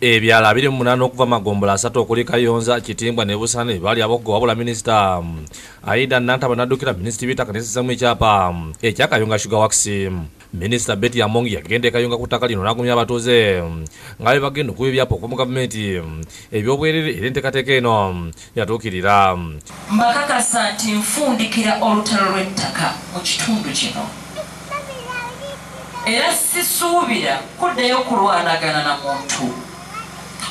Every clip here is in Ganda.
Ebyalo 28 okuva magombola 3 okuli Kayonza, Kitimbwa ne Busane baali abokko wabula minisita Aida Nantaba n'addukira minisitiri w'ettaka n'essizaamu ekyapa ekya Kayunga Sugar Works. Minisita Betty Amongi yagenda e Kayunga ku ttaka lino n'agumya abatuuze nga bwe bagenda okuwa ebyapa okuva mu gavumenti eby'obwerere era enteekateeka eno yatuukirira. Mbakakasa nti nfundikira olutalo lw'ettaka mu kitundu kino era sisuubira kuddayo kulwanagana na muntu.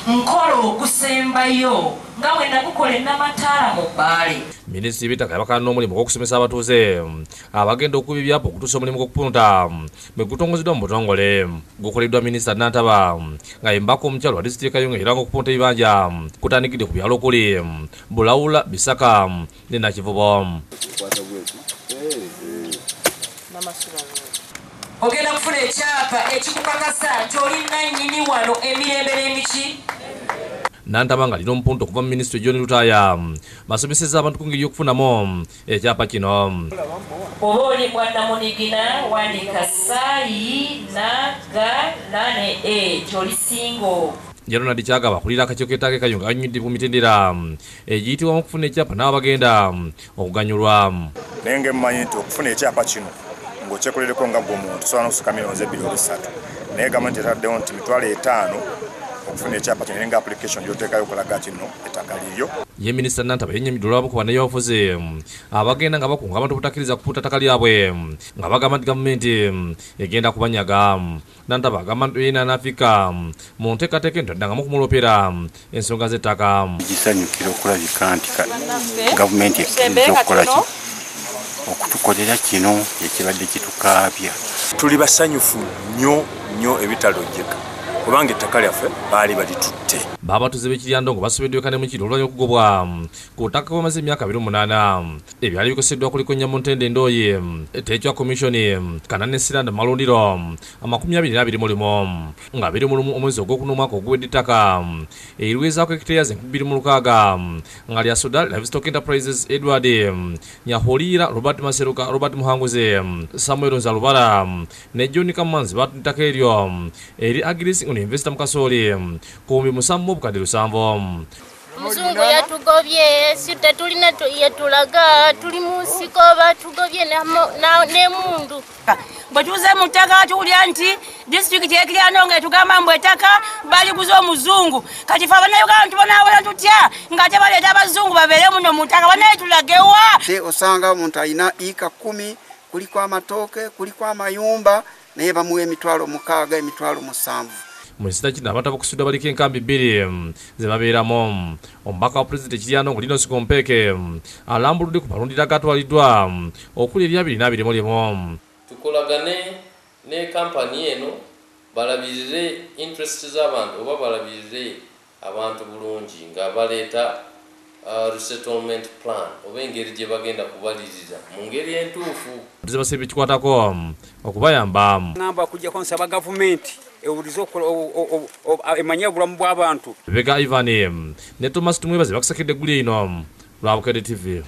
Nkola ogusembayo nga bwe nagukola ennamataala mu Bbaale. Minisitiri w'ettaka yabakana n'omulimu gw'okusomesa abatuuze abagenda okuba ebyapa okutuusa omulimu gw'okupunta bwe gutongozeddwa mu butongole. Gukoleddwa Minisita Nantaba nga ye mbaka omukyalo wa disitulikiti y'e Kayunga era ng'okupunta ebibanja kutandikidde ku byalo okuli Bulawula, Bisaka ne Nakivubo. Ogenda kufuna ekyapa ekikukakasa nti oli nannyini wano emirembe n'emiki. Nantaba nga alina omupunta okuva mu minisitule John Lutaaya basomesezza abantu ku ngeri y'okufunamu ekyapa kino. Oba oli bwannamunigina wandiika saayi na ga na ne e kyoli singo. Ronald Kyagaba akulira akakiiko k'ettaka e Kayunga annyonnyodde ku mitendera egiyitibwamu okufuna ekyapa n'abagenda okuganyulwa. Naye ng'emmanyi nti okufuna ekyapa kino ng'okyekolereko nga ggwe omuntu osobola n'okusukka millions 2 oba 3, naye gavumenti etaddewo nti 500,000 okufuna ekyapa kino nga application gy'oteekayo okulaga kino ettaka liryo. Ye Minisita Nantaba yennyamidde olw'abamu ku bannabyabufuzi abagenda nga bakunga abantu obutakkiriza kupunta ttaka lyabwe nga bagamba nti gavumenti egenda kubanyaga. Nantaba agamba nti yena anaafika mu nteekateeka eno taddangamu kumulopera ensonga z'ettaka. Gisanyukira okulabika nti gavumenti ekkiriza okukola ki okutukolera kino ekibadde kitukaabya. Tuli basanyufu nnyo nnyo ebitalojjeka kubanga ettaka lyaffe baali balitutte. Babatuuze b'e Kiryandongo basobeddwa eka ne mu kiro oluvannyuma okugobwa ku ttaka kwe bamaze emyaka 28. Ebyali bikoseddwa kuliko Nyamuntende Ndoyi, Teekwa Commission, Kana ne Siranda Malundiro 21 nga 21 omwezi ogwokuna omwaka oguwedde ettaka eriwezaako hectares 2600 nga lya Sudan Livestock Enterprises Edward Nyaholira, Robert Maseruka, Robert Muhanguzi, Samuel Nzalubara ne John Kamanzi batunda ettaka eryo eri Agris ono investor mu kasooli ku 7,700. Omuzungu yatugobye, si tetulina yetulaga, tuli mu nsiko batugobye n'emmundu. Bwe tuze mu ttaka tuwulira nti disitulikiti y'e Kiryandongo etugamba mbu ettaka baliguze omuzungu. Kati ffe Abannayuganda tubonaabona tutya ng'ate baleeta abazungu babeere muno mu ttaka, bannaye tulagewa? Osanga omuntu alina yiika 10 kuliko amatooke, kuliko amayumba, naye bamuwa 6,000, 7,000. Mu kiseera kino abantu abakusuddwa baliko enkambi 2 ze babeeramu. Omubaka wa Pulezidenti Kiryandongo Linus Kompeeke alambuludde ku malundiro agatwaliddwa okuli erya 2021. Tukolagane ne kampani eno balabirire interest z'abantu oba balabirire abantu bulungi nga baleeta resettlement plan oba engeri gye bagenda kubaliriza mu ngeri entuufu. Tuzibasa ebikikwatako okubayamba. Ngamba kujjako nsaba gavumenti ewulize emanye obulamu bw'abantu. Bega Ivan ne Thomas Tumwebaze bakusakedde eggulu eno lwa Bukedde TV.